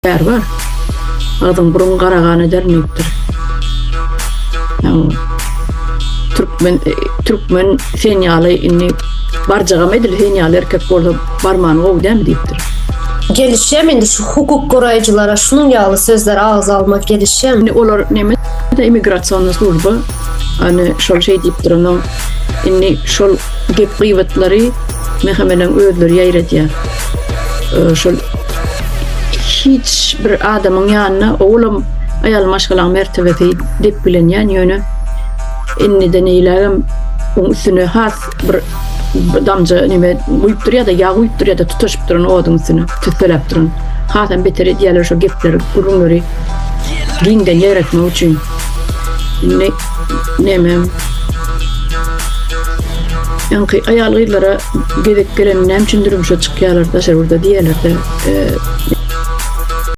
Är bar. Agzyň burun gara gan ederin diýipdir. Türkmen e, türkmen sen ýaly indi barjagam edil sen ýaly erkek bolsa barmany gowy dämi diýipdir. Gelişýärmi indi şu hukuk goraýjylara şunuň ýaly sözler agza almak gelişýärmi? Indi olar neme immigrasionny slujba hani şol şey diýipdir onuň indi şol gep gyýbatlary MHM-niň özleri ýaýradýar. Şol hiç bir adamyň ýanyna owalam aýal maşgalaň mertebesi depgilenýän ýöne indiden eýlägem oň üstüne has bir damja neme guýup durýar da ýag guýup durýar da tutaşyp duran oduň üstüne tüsseläp duran hasam beter edýärler şo gepleri gürrüňleri giňden ýaýratmak üçin indi neme ýaňky aýal gyzlara gezek gelende näme üçin durmuşa çykýarlar daşary ýurda diýýärler-de.